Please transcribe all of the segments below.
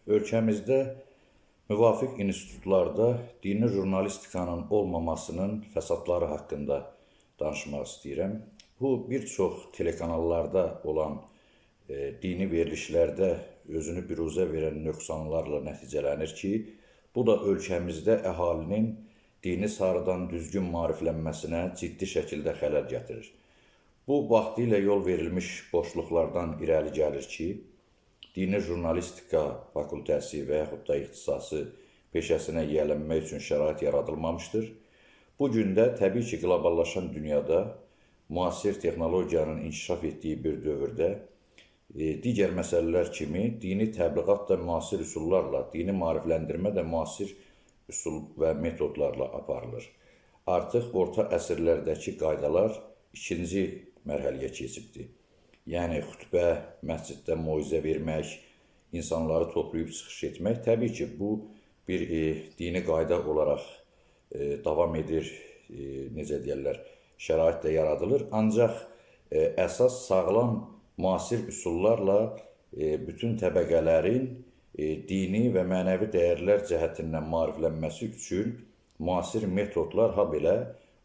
Ölkəmizdə müvafiq institutlarda dini jurnalistikanın olmamasının fəsadları haqqında danışmaq istəyirəm. Bu bir çox telekanallarda olan dini verilişlərdə özünü büruzə verən nöqsanlarla nəticələnir ki, bu da ölkəmizdə əhalinin dini sarıdan düzgün maariflənməsinə ciddi şəkildə xələl gətirir. Bu vaxtilə yol verilmiş boşluqlardan irəli gəlir ki, dini jurnalistika fakültəsi və yaxud da ixtisası peşəsinə yiyələnmək üçün şərait yaradılmamışdır. Bu gün də təbii ki, qloballaşan dünyada müasir texnologiyanın inkişaf etdiyi bir dövrdə digər məsələlər kimi dini təbliğat da müasir üsullarla, dini maarifləndirmə də müasir üsul və metodlarla aparılır. Artıq orta əsrlərdəki qaydalar ikinci mərhələyə keçibdir. Yəni xütbə, məsciddə moizə vermək, insanları toplayıb çıxış etmək, təbii ki, bu bir dini qayda olaraq davam edir, necə deyərlər, şərait də yaradılır. Ancaq əsas sağlam müasir üsullarla bütün təbəqələrin dini və mənəvi dəyərlər cəhətindən maariflənməsi üçün müasir metodlar, ha belə,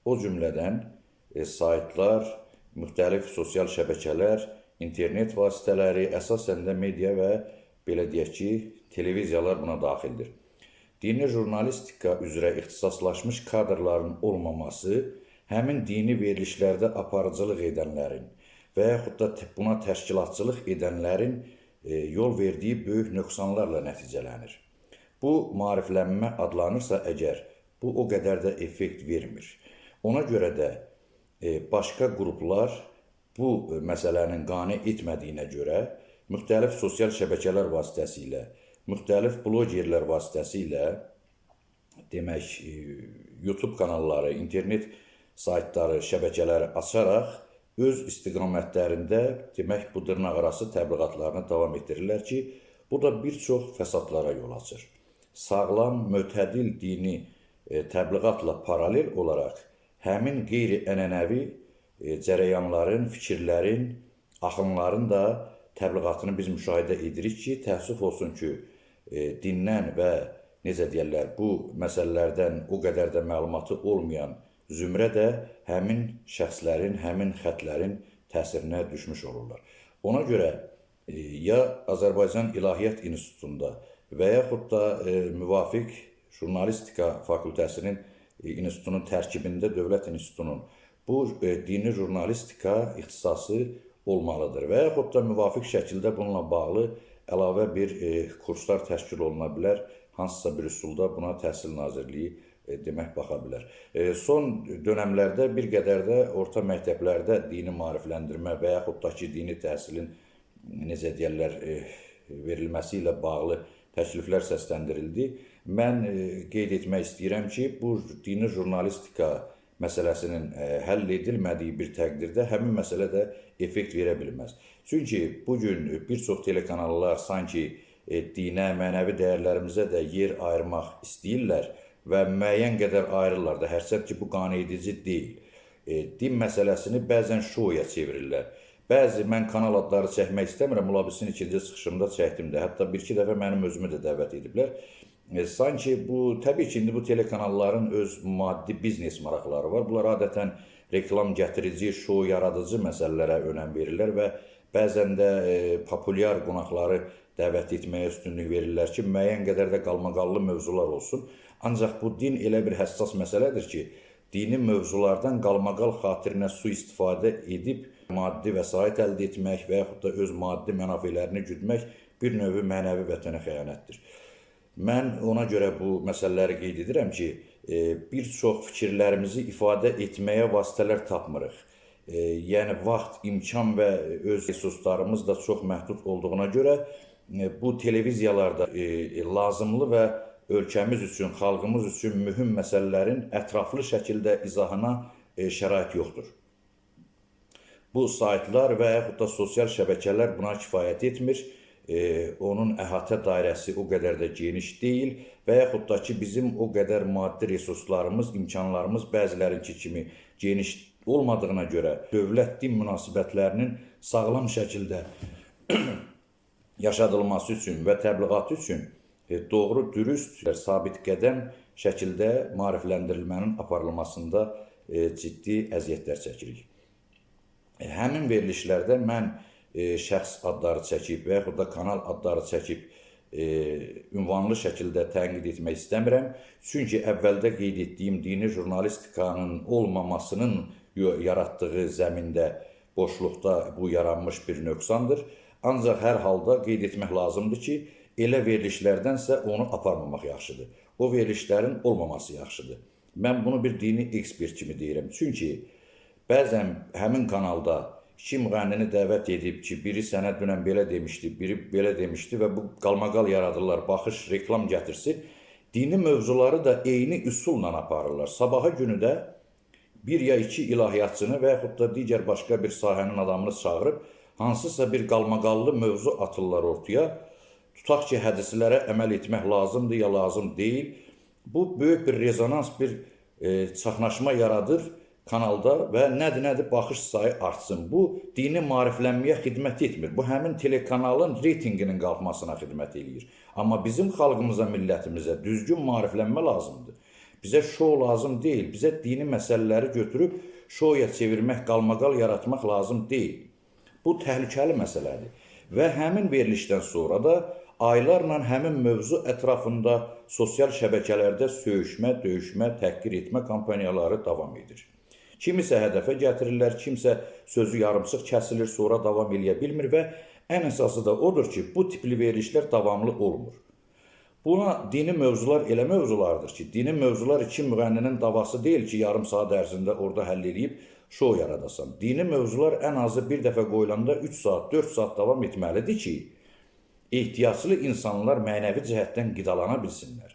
o cümlədən saytlar, müxtəlif sosial şəbəkələr, internet vasitələri, əsasən də media və belə deyək ki, televiziyalar buna daxildir. Dini jurnalistika üzrə ixtisaslaşmış kadrların olmaması həmin dini verilişlərdə aparıcılıq edənlərin və yaxud da buna təşkilatçılıq edənlərin yol verdiyi böyük nöqsanlarla nəticələnir. Bu maariflənmə adlanırsa əgər, bu o qədər də effekt vermir. Ona görə də başqa qruplar bu məsələnin qane etmədiyinə görə müxtəlif sosial şəbəkələr vasitəsilə, müxtəlif blogerlər vasitəsilə, demək, YouTube kanalları, internet saytları, şəbəkələri açaraq öz istiqamətlərində, demək, bu dırnaqarası təbliğatlarını davam etdirirlər ki, bu da bir çox fəsadlara yol açır. Sağlam, mötədil dini təbliğatla paralel olaraq həmin qeyri-ənənəvi cərəyanların, fikirlərin, axınların da təbliğatını biz müşahidə edirik ki, təəssüf olsun ki, dindən və necə deyərlər, bu məsələlərdən o qədər də məlumatı olmayan zümrə də həmin şəxslərin, həmin xətlərin təsirinə düşmüş olurlar. Ona görə ya Azərbaycan İlahiyyat İnstitutunda və yaxud da müvafiq jurnalistika fakültəsinin institutunun tərkibində Dövlət İnstitutunun bu dini jurnalistika ixtisası olmalıdır və yaxud da müvafiq şəkildə bununla bağlı əlavə bir kurslar təşkil oluna bilər. Hansısa bir üsulda buna Təhsil Nazirliyi demək baxa bilər. Son dönəmlərdə bir qədər də orta məktəblərdə dini maarifləndirmə və yaxud da ki, dini təhsilin necə deyərlər, verilməsi ilə bağlı təkliflər səsləndirildi. Mən qeyd etmək istəyirəm ki, bu dini jurnalistika məsələsinin həll edilmədiyi bir təqdirdə həmin məsələ də effekt verə bilməz. Çünki bu gün bir çox telekanallar sanki dinə, mənəvi dəyərlərimizə də yer ayırmaq istəyirlər və müəyyən qədər ayırırlar da, hərçənd ki, bu qane edici deyil. Din məsələsini bəzən şouya çevirirlər. Bəzi mən kanal adları çəkmək istəmirəm, ola bilsin ikinci çıxışımda çəkdim də. Hətta bir-iki dəfə mənim özümü də dəvət ediblər. Sanki bu, təbii ki, indi bu telekanalların öz maddi biznes maraqları var. Bunlar adətən reklam gətirici, şou yaradıcı məsələlərə önəm verirlər və bəzən də populyar qonaqları dəvət etməyə üstünlük verirlər ki, müəyyən qədər də qalmaqallı mövzular olsun. Ancaq bu din elə bir həssas məsələdir ki, dini mövzulardan qalmaqal xatirinə sui-istifadə edib maddi vəsait əldə etmək və yaxud da öz maddi mənafelərini güdmək bir növ mənəvi vətənə xəyanətdir. Mən ona görə bu məsələləri qeyd edirəm ki, bir çox fikirlərimizi ifadə etməyə vasitələr tapmırıq. Yəni vaxt, imkan və öz resurslarımız da çox məhdud olduğuna görə bu televiziyalarda lazımlı və ölkəmiz üçün, xalqımız üçün mühüm məsələlərin ətraflı şəkildə izahına şərait yoxdur. Bu saytlar və yaxud da sosial şəbəkələr buna kifayət etmir. Onun əhatə dairəsi o qədər də geniş deyil və yaxud da ki, bizim o qədər maddi resurslarımız, imkanlarımız bəzilərinki kimi geniş olmadığına görə dövlət din münasibətlərinin sağlam şəkildə yaşadılması üçün və təbliğatı üçün doğru, dürüst, sabit qədəm şəkildə maarifləndirilmənin aparılmasında ciddi əziyyətlər çəkirik. Həmin verilişlərdə mən şəxs adları çəkib və yaxud da kanal adları çəkib ünvanlı şəkildə tənqid etmək istəmirəm. Çünki əvvəldə qeyd etdiyim dini jurnalistikanın olmamasının yaratdığı zəmində, boşluqda bu yaranmış bir nöqsandır. Ancaq hər halda qeyd etmək lazımdır ki, elə verilişlərdənsə onu aparmamaq yaxşıdır. O verilişlərin olmaması yaxşıdır. Mən bunu bir dini ekspert kimi deyirəm. Çünki bəzən həmin kanalda iki müğənnini dəvət edib ki, biri sənə dünən belə demişdi, biri belə demişdi və bu qalmaqal yaradırlar, baxış, reklam gətirsin. Dini mövzuları da eyni üsulla aparırlar. Sabaha günü də bir ya iki ilahiyyatçını və yaxud da digər başqa bir sahənin adamını çağırıb hansısa bir qalmaqallı mövzu atırlar ortaya. Tutaq ki, hədislərə əməl etmək lazımdır ya lazım deyil. Bu böyük bir rezonans, bir çaxnaşma yaradır kanalda və nədir baxış sayı artsın. Bu dini maariflənməyə xidmət etmir. Bu həmin telekanalın reytinqinin qalxmasına xidmət eləyir. Amma bizim xalqımıza, millətimizə düzgün maariflənmə lazımdır. Bizə şou lazım deyil. Bizə dini məsələləri götürüb şouya çevirmək, qalmaqal yaratmaq lazım deyil. Bu təhlükəli məsələdir. Və həmin verilişdən sonra da aylarla həmin mövzu ətrafında sosial şəbəkələrdə söyüşmə, döyüşmə, təhqir etmə kampaniyaları davam edir. Kimisə hədəfə gətirirlər, kimsə sözü yarımçıq kəsilir, sonra davam eləyə bilmir və ən əsası da odur ki, bu tipli verilişlər davamlı olmur. Buna dini mövzular elə mövzulardır ki, dini mövzular iki müğənninin davası deyil ki, yarım saat ərzində orada həll eləyib şou yaradasan. Dini mövzular ən azı bir dəfə qoyulanda 3 saat, 4 saat davam etməlidir ki, ehtiyaclı insanlar mənəvi cəhətdən qidalana bilsinlər.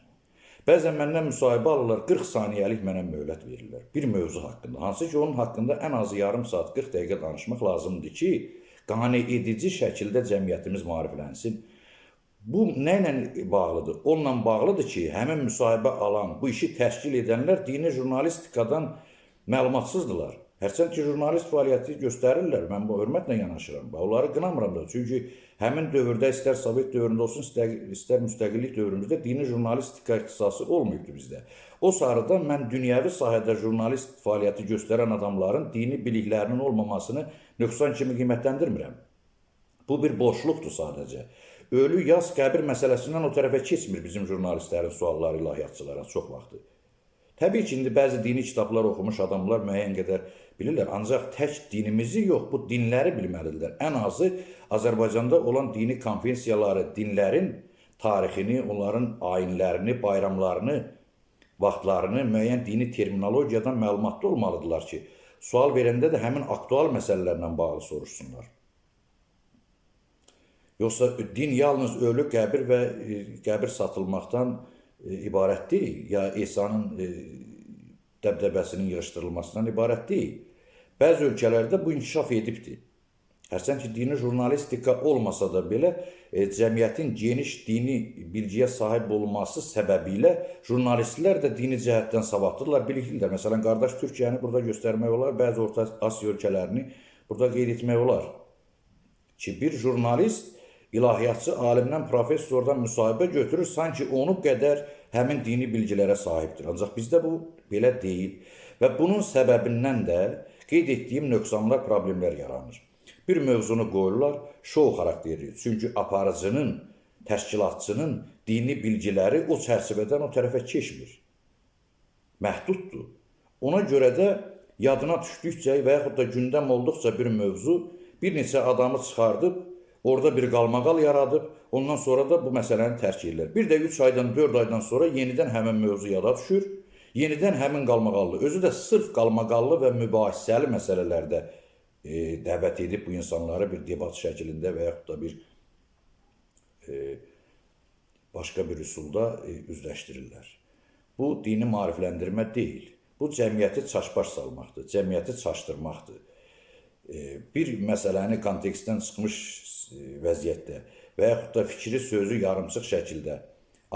Bəzən məndən müsahibə alırlar, 40 saniyəlik mənə möhlət verirlər bir mövzu haqqında. Hansı ki, onun haqqında ən azı yarım saat, 40 dəqiqə danışmaq lazımdır ki, qane edici şəkildə cəmiyyətimiz maariflənsin. Bu nə ilə bağlıdır? Onunla bağlıdır ki, həmin müsahibə alan, bu işi təşkil edənlər dini jurnalistikadan məlumatsızdırlar. Hərçənd ki, jurnalist fəaliyyəti göstərirlər, mən bu hörmətlə yanaşıram. Onları qınamıram da. Çünki həmin dövrdə istər Sovet dövründə olsun, istər müstəqillik dövrümüzdə dini jurnalistika ixtisası olmayıbdı bizdə. O sarıda mən dünyəvi sahədə jurnalist fəaliyyəti göstərən adamların dini biliklərinin olmamasını nöqsan kimi qiymətləndirmirəm. Bu bir boşluqdur sadəcə. Ölü, yaz, qəbir məsələsindən o tərəfə keçmir bizim jurnalistlərin sualları ilahiyyatçılara çox vaxtı. Təbii ki, indi bəzi dini kitablar oxumuş adamlar müəyyən qədər bilirlər. Ancaq tək dinimizi yox, bu dinləri bilməlidirlər. Ən azı Azərbaycanda olan dini konfessiyaları, dinlərin tarixini, onların ayinlərini, bayramlarını, vaxtlarını müəyyən dini terminologiyadan məlumatlı olmalıdırlar ki, sual verəndə də həmin aktual məsələlərlə bağlı soruşsunlar. Yoxsa din yalnız ölü, qəbir və qəbir satılmaqdan ibarət deyil, ya İsa'nın dəbdəbəsinin yığışdırılmasından ibarət deyil. Bəzi ölkələrdə bu inkişaf edibdir. Hərçənd ki, dini jurnalistika olmasa da belə, cəmiyyətin geniş dini bilgiyə sahib olması səbəbilə jurnalistlər də dini cəhətdən savadlıdırlar, biliklidirlər. Məsələn, qardaş Türkiyəni burada göstərmək olar, bəzi Orta Asiya ölkələrini burada qeyd etmək olar. Ki, bir jurnalist ilahiyyatçı alimdən, professordan müsahibə götürür, sanki onu qədər həmin dini bilgilərə sahibdir. Ancaq bizdə bu belə deyil və bunun səbəbindən də qeyd etdiyim nöqsanlar, problemlər yaranır. Bir mövzunu qoyurlar, şou xarakterli. Çünki aparıcının, təşkilatçının dini bilgiləri o çərçivədən o tərəfə keçmir. Məhduddur. Ona görə də yadına düşdükcə və yaxud da gündəm olduqca bir mövzu bir neçə adamı çıxardıb, orada bir qalmaqal yaradıb, ondan sonra da bu məsələni tərk edirlər. Bir də 3 aydan, 4 aydan sonra yenidən həmin mövzu yada düşür. Yenidən həmin qalmaqallı, özü də sırf qalmaqallı və mübahisəli məsələlərdə dəvət edib bu insanları bir debat şəklində və yaxud da bir başqa bir üsulda üzləşdirirlər. Bu dini maarifləndirmə deyil. Bu cəmiyyəti çaşbaş salmaqdır, cəmiyyəti çaşdırmaqdır. Bir məsələni kontekstdən çıxmış vəziyyətdə və yaxud da fikri, sözü yarımçıq şəkildə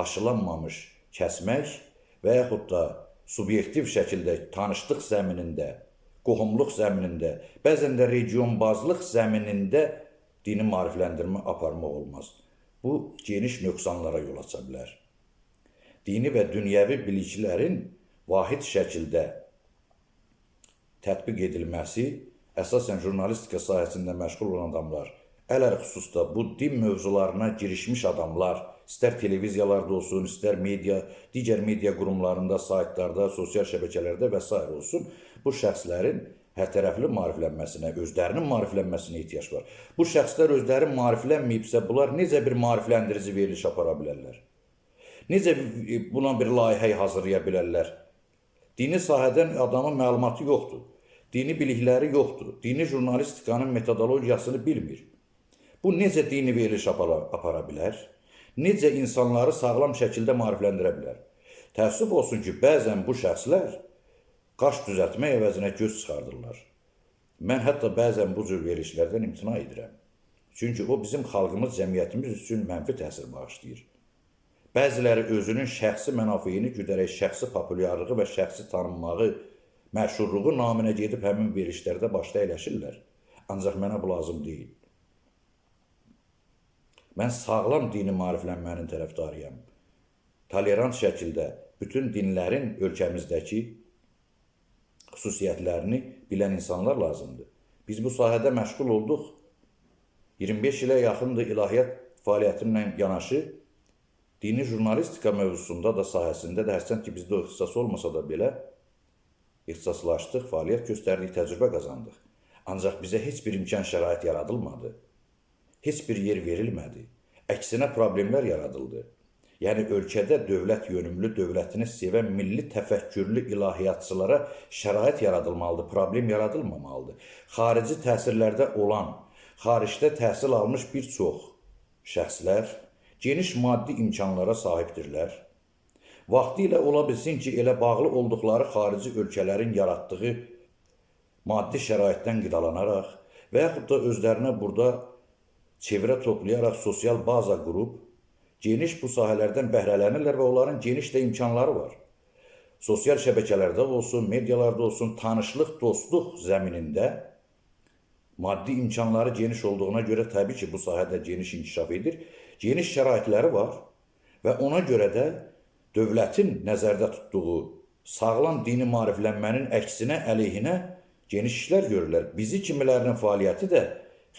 aşılanmamış kəsmək və yaxud da subyektiv şəkildə tanışlıq zəminində, qohumluq zəminində, bəzən də regionbazlıq zəminində dini maarifləndirmə aparmaq olmaz. Bu, geniş nöqsanlara yol aça bilər. Dini və dünyəvi biliklərin vahid şəkildə tətbiq edilməsi, əsasən jurnalistika sahəsində məşğul olan adamlar, ələl-xüsusda bu din mövzularına girişmiş adamlar, istər televiziyalarda olsun, istər media, digər media qurumlarında, saytlarda, sosial şəbəkələrdə və s. olsun, bu şəxslərin hərtərəfli maariflənməsinə, özlərinin maariflənməsinə ehtiyac var. Bu şəxslər özləri maariflənməyibsə, bunlar necə bir maarifləndirici veriliş apara bilərlər? Necə buna bir layihə hazırlaya bilərlər? Dini sahədən adamın məlumatı yoxdur. Dini bilikləri yoxdur. Dini jurnalistikanın metodologiyasını bilmir. Bu necə dini veriliş apara bilər? Necə insanları sağlam şəkildə maarifləndirə bilər? Təəssüf olsun ki, bəzən bu şəxslər qaş düzəltmək əvəzinə göz çıxardırlar. Mən hətta bəzən bu cür verilişlərdən imtina edirəm. Çünki o bizim xalqımız, cəmiyyətimiz üçün mənfi təsir bağışlayır. Bəziləri özünün şəxsi mənafeyini güdərək şəxsi populyarlığı və şəxsi tanınmağı, məşhurluğu naminə gedib həmin verilişlərdə başda əyləşirlər. Ancaq mənə bu lazım deyil. Mən sağlam dini maariflənmənin tərəfdarıyam. Tolerant şəkildə bütün dinlərin ölkəmizdəki xüsusiyyətlərini bilən insanlar lazımdır. Biz bu sahədə məşğul olduq. 25 ilə yaxındır ilahiyyat fəaliyyətimlə yanaşı dini jurnalistika mövzusunda da sahəsində də hərçənd ki bizdə o ixtisas olmasa da belə ixtisaslaşdıq, fəaliyyət göstərdik, təcrübə qazandıq. Ancaq bizə heç bir imkan şərait yaradılmadı. Heç bir yer verilmədi. Əksinə problemlər yaradıldı. Yəni ölkədə dövlət yönümlü, dövlətini sevən milli təfəkkürlü ilahiyyatçılara şərait yaradılmalıdır, problem yaradılmamalıdır. Xarici təsirlərdə olan, xaricdə təhsil almış bir çox şəxslər geniş maddi imkanlara sahibdirlər. Vaxtilə ola bilsin ki, elə bağlı olduqları xarici ölkələrin yaratdığı maddi şəraitdən qidalanaraq və yaxud da özlərinə burada çevrə toplayaraq sosial baza qurub, geniş bu sahələrdən bəhrələnirlər və onların geniş də imkanları var. Sosial şəbəkələrdə olsun, medialarda olsun, tanışlıq, dostluq zəminində maddi imkanları geniş olduğuna görə təbii ki, bu sahədə geniş inkişaf edir. Geniş şəraitləri var və ona görə də dövlətin nəzərdə tutduğu sağlam dini maariflənmənin əksinə, əleyhinə geniş işlər görürlər. Bizi kimilərinin fəaliyyəti də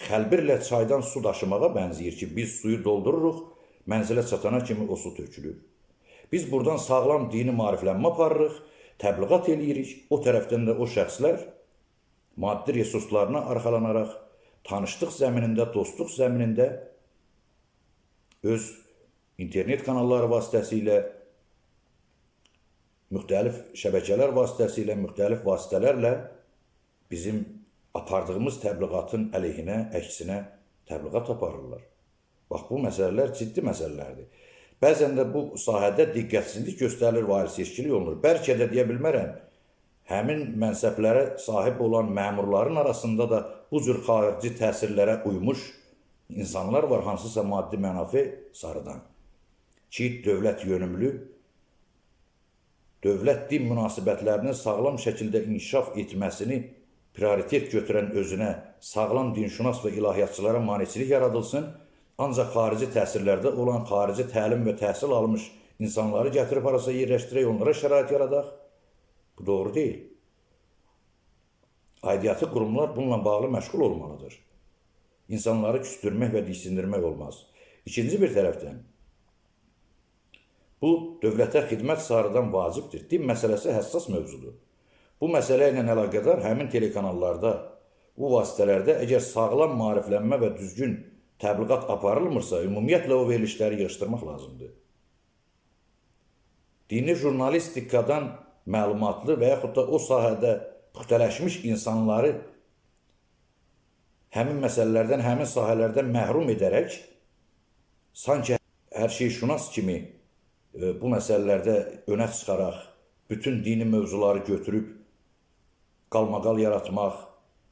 xəlbirlə çaydan su daşımağa bənzəyir ki, biz suyu doldururuq, mənzilə çatana kimi o su tökülür. Biz buradan sağlam dini maariflənmə aparırıq, təbliğat eləyirik. O tərəfdən də o şəxslər maddi resurslarına arxalanaraq, tanışlıq zəminində, dostluq zəminində öz internet kanalları vasitəsilə, müxtəlif şəbəkələr vasitəsilə, müxtəlif vasitələrlə bizim apardığımız təbliğatın əleyhinə, əksinə təbliğat aparırlar. Bax, bu məsələlər ciddi məsələlərdir. Bəzən də bu sahədə diqqətsizlik göstərilir və ayrı-seçkilik olunur. Bəlkə də deyə bilmərəm, həmin mənsəblərə sahib olan məmurların arasında da bu cür xarici təsirlərə uymuş insanlar var, hansısa maddi mənafe sarıdan. Ki, dövlət yönümlü, dövlət din münasibətlərinin sağlam şəkildə inkişaf etməsini prioritet götürən özünə sağlam dinşünas və ilahiyyatçılara maneçilik yaradılsın, ancaq xarici təsirlərdə olan, xarici təlim və təhsil almış insanları gətirib harasa yerləşdirək, onlara şərait yaradaq. Bu doğru deyil. Aidiyyatı qurumlar bununla bağlı məşğul olmalıdır. İnsanları küstürmək və diksindirmək olmaz. İkinci bir tərəfdən, bu dövlətə xidmət sarıdan vacibdir. Din məsələsi həssas mövzudur. Bu məsələ ilə əlaqədar həmin telekanallarda, bu vasitələrdə əgər sağlam maariflənmə və düzgün təbliğat aparılmırsa, ümumiyyətlə o verilişləri yığışdırmaq lazımdır. Dini jurnalistikadan məlumatlı və yaxud da o sahədə püxtələşmiş insanları həmin məsələlərdən, həmin sahələrdən məhrum edərək, sanki hər şeyşünas kimi bu məsələlərdə önə çıxaraq, bütün dini mövzuları götürüb qalmaqal yaratmaq,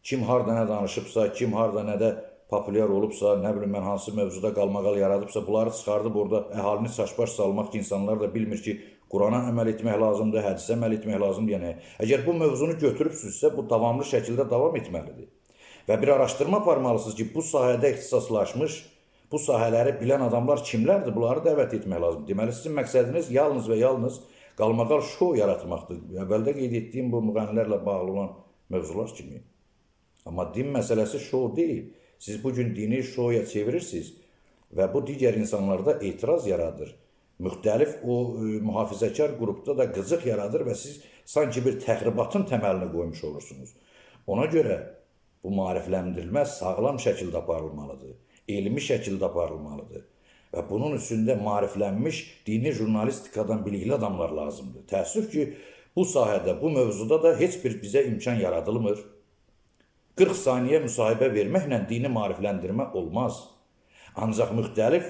kim harda nə danışıbsa, kim harda nədə populyar olubsa, nə bilim mən hansı mövzuda qalmaqal yaradıbsa, bunları çıxardıb orada əhalini çaşbaş salmaq ki, insanlar da bilmir ki, Qurana əməl etmək lazımdır, hədisə əməl etmək lazımdır. Yəni, əgər bu mövzunu götürübsünüzsə, bu davamlı şəkildə davam etməlidir. Və bir araşdırma aparmalısınız ki, bu sahədə ixtisaslaşmış, bu sahələri bilən adamlar kimlərdir? Bunları dəvət etmək lazımdır. Deməli, sizin məqsədiniz yalnız və yalnız qalmaqal şou yaratmaqdır. Əvvəldə qeyd etdiyim bu müğənnilərlə bağlı olan mövzular kimi. Amma din məsələsi şou deyil. Siz bugün dini şouya çevirirsiniz və bu digər insanlarda etiraz yaradır. Müxtəlif o mühafizəkar qrupda da qıcıq yaradır və siz sanki bir təxribatın təməlini qoymuş olursunuz. Ona görə bu maarifləndirilmə sağlam şəkildə aparılmalıdır, elmi şəkildə aparılmalıdır. Və bunun üçün də maariflənmiş dini jurnalistikadan bilikli adamlar lazımdır. Təəssüf ki, bu sahədə, bu mövzuda da heç bir bizə imkan yaradılmır. 40 saniyə müsahibə verməklə dini maarifləndirmə olmaz. Ancaq müxtəlif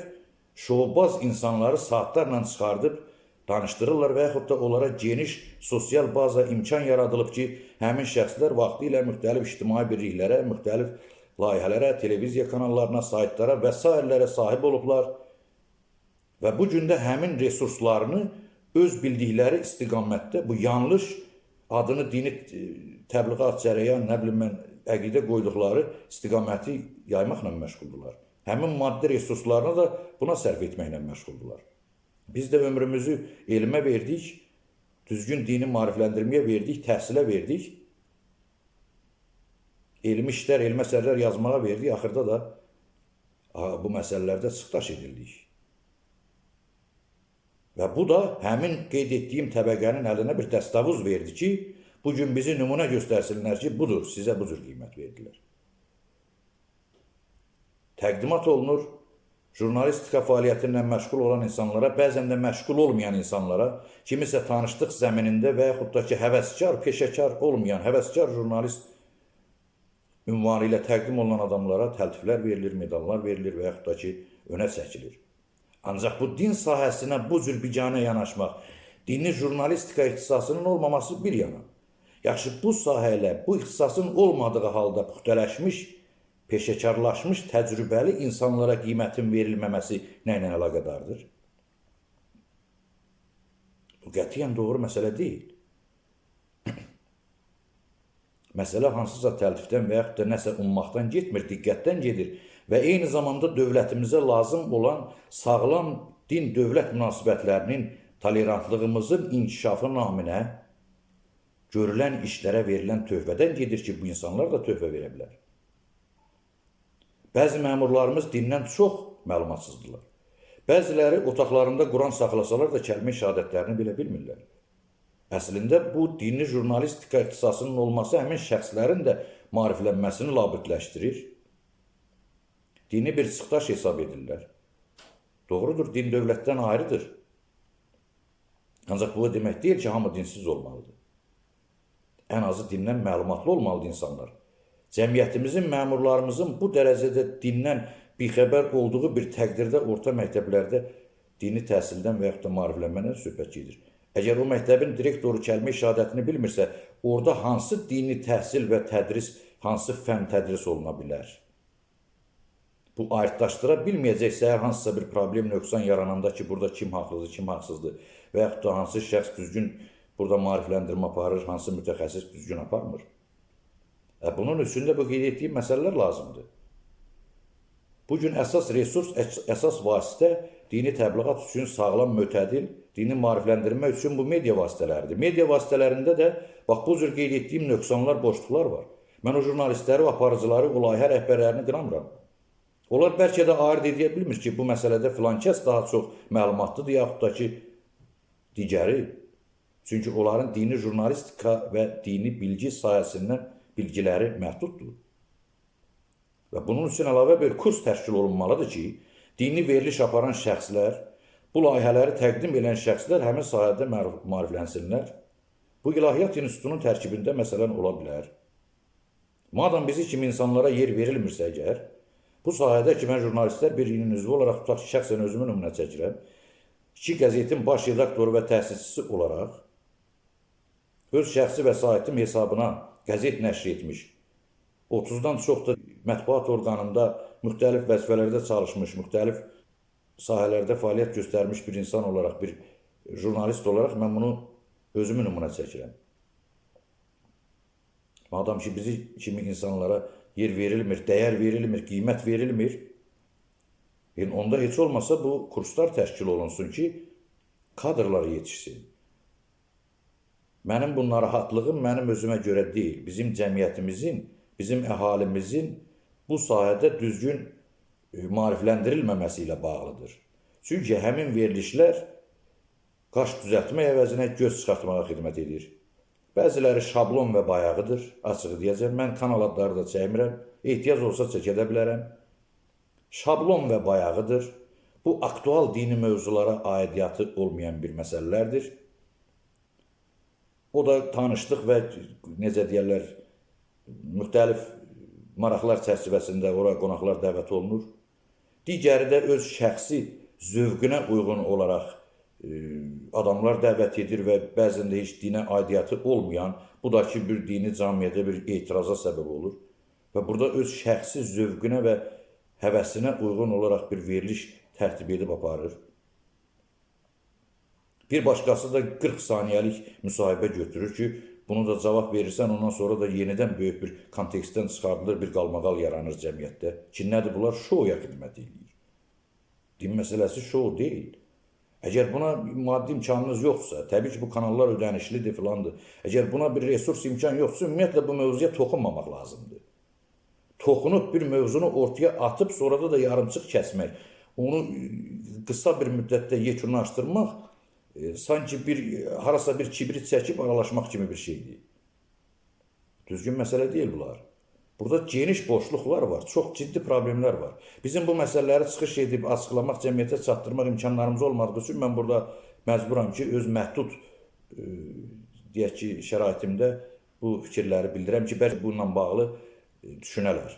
şoubaz insanları saatlarla çıxardıb danışdırırlar və yaxud da onlara geniş sosial baza imkan yaradılıb ki, həmin şəxslər vaxtilə müxtəlif ictimai birliklərə, müxtəlif layihələrə, televiziya kanallarına, saytlara və sairələrə sahib olublar və bu gün də həmin resurslarını öz bildikləri istiqamətdə bu yanlış adını dini təbliğat, cərəyan, nə bilim mən, əqidə qoyduqları istiqaməti yaymaqla məşğuldurlar. Həmin maddi resurslarını da buna sərf etməklə məşğuldurlar. Biz də ömrümüzü elmə verdik, düzgün dini maarifləndirməyə verdik, təhsilə verdik. Elmi işlər, elmi əsərlər yazmağa verdik, axırda da bu məsələlərdə çıxdaş edildik. Və bu da həmin qeyd etdiyim təbəqənin əlinə bir dəstəvuz verdi ki, bugün bizi nümunə göstərsinlər ki, budur, sizə bu cür qiymət verdilər. Təqdimat olunur, jurnalistika fəaliyyəti ilə məşğul olan insanlara, bəzən də məşğul olmayan insanlara, kimisə tanışlıq zəminində və yaxud da ki, həvəskar, peşəkar olmayan, həvəskar jurnalist ünvanı ilə təqdim olunan adamlara təltiflər verilir, medallar verilir və yaxud da ki, önə çəkilir. Ancaq bu din sahəsinə bu cür biganə yanaşmaq, dini jurnalistika ixtisasının olmaması bir yana. Yaxşı, bu sahə ilə bu ixtisasın olmadığı halda püxtələşmiş, peşəkarlaşmış, təcrübəli insanlara qiymətin verilməməsi nə ilə əlaqədardır? Bu qətiyyən doğru məsələ deyil. Məsələ hansısa təltifdən və yaxud da nəsə ummaqdan getmir, diqqətdən gedir və eyni zamanda dövlətimizə lazım olan sağlam din-dövlət münasibətlərinin, tolerantlığımızın inkişafı naminə görülən işlərə verilən töhfədən gedir ki, bu insanlar da töhfə verə bilər. Bəzi məmurlarımız dindən çox məlumatsızdırlar. Bəziləri otaqlarında Quran saxlasalar da kəlmə şəhadətlərini belə bilmirlər. Əslində bu dini jurnalistika ixtisasının olması həmin şəxslərin də maariflənməsini labüdləşdirir. Dini bir çıxdaş hesab edirlər. Doğrudur, din dövlətdən ayrıdır. Ancaq bu demək deyil ki, hamı dinsiz olmalıdır. Ən azı dindən məlumatlı olmalıdır insanlar. Cəmiyyətimizin, məmurlarımızın bu dərəcədə dindən bixəbər olduğu bir təqdirdə orta məktəblərdə dini təhsildən və yaxud da maariflənmədən söhbət gedir. Əgər o məktəbin direktoru kəlmə şəhadətini bilmirsə, orada hansı dini təhsil və tədris, hansı fən tədris oluna bilər? Bu aydınlaşdıra bilməyəcəksə, hansısa bir problem, nöqsan yarananda ki, burada kim haqlıdır, kim haqsızdır və yaxud da hansı şəxs düzgün burada maarifləndirmə aparır, hansı mütəxəssis düzgün aparmır. Bunun üçün də bu qeyd etdiyim məsələlər lazımdır. Bugün əsas resurs, əsas vasitə dini təbliğat üçün sağlam, mötədil, dini maarifləndirmə üçün bu media vasitələridir. Media vasitələrində də bax bu cür qeyd etdiyim nöqsanlar, boşluqlar var. Mən o jurnalistləri, o aparıcıları, o layihə rəhbərlərini qınamıram. Onlar bəlkə də ayırd edə bilmir ki, bu məsələdə filan kəs daha çox məlumatlıdır, yaxud da ki, digəri. Çünki onların dini jurnalistika və dini bilgi sahəsindən bilgiləri məhduddur. Və bunun üçün əlavə bir kurs təşkil olunmalıdır ki, dini veriliş aparan şəxslər, bu layihələri təqdim edən şəxslər həmin sahədə maariflənsinlər. Bu İlahiyyat İnstitutunun tərkibində məsələn ola bilər. Madam bizi kimi insanlara yer verilmirsə əgər, bu sahədə ki, mən Jurnalistlər Birliyinin üzvü olaraq tutaq ki, şəxsən özümü nümunə çəkirəm, iki qəzetin baş redaktoru və təsisçisi olaraq öz şəxsi vəsaitim hesabına qəzet nəşr etmiş, 30-dan çox da mətbuat orqanında müxtəlif vəzifələrdə çalışmış, müxtəlif sahələrdə fəaliyyət göstərmiş bir insan olaraq, bir jurnalist olaraq mən bunu özümü nümunə çəkirəm. Madam ki, bizi kimi insanlara yer verilmir, dəyər verilmir, qiymət verilmir. Yəni onda heç olmasa bu kurslar təşkil olunsun ki, kadrlar yetişsin. Mənim bu narahatlığım mənim özümə görə deyil. Bizim cəmiyyətimizin, bizim əhalimizin bu sahədə düzgün maarifləndirilməməsi ilə bağlıdır. Çünki həmin verilişlər qaş düzəltmək əvəzinə göz çıxartmağa xidmət edir. Bəziləri şablon və bayağıdır, açıq deyəcəm. Mən kanal adları da çəkmirəm. Ehtiyac olsa çəkə də bilərəm. Şablon və bayağıdır. Bu aktual dini mövzulara aidiyyatı olmayan bir məsələlərdir. O da tanışlıq və necə deyərlər, müxtəlif maraqlar çərçivəsində ora qonaqlar dəvət olunur. Digəri də öz şəxsi zövqünə uyğun olaraq adamlar dəvət edir və bəzən də heç dinə aidiyyatı olmayan, bu da ki bir dini camiədə bir etiraza səbəb olur. Və burada öz şəxsi zövqünə və həvəsinə uyğun olaraq bir veriliş tərtib edib aparır. Bir başqası da 40 saniyəlik müsahibə götürür ki, bunu da cavab verirsən, ondan sonra da yenidən böyük bir kontekstdən çıxardılır, bir qalmaqal yaranır cəmiyyətdə. Ki, nədir bunlar? Şouya xidmət eləyir. Din məsələsi şou deyil. Əgər buna maddi imkanınız yoxdursa, təbii ki, bu kanallar ödənişlidir filandır. Əgər buna bir resurs imkan yoxdursa, ümumiyyətlə bu mövzuya toxunmamaq lazımdır. Toxunub bir mövzunu ortaya atıb, sonra da yarımçıq kəsmək, onu qısa bir müddətdə yekunlaşdırmaq sanki bir harasa bir kibrit çəkib aralaşmaq kimi bir şeydir. Düzgün məsələ deyil bunlar. Burada geniş boşluqlar var, çox ciddi problemlər var. Bizim bu məsələləri çıxış edib açıqlamaq, cəmiyyətə çatdırmaq imkanlarımız olmadığı üçün mən burada məcburam ki, öz məhdud deyək ki, şəraitimdə bu fikirləri bildirəm ki, bəlkə bununla bağlı düşünələr.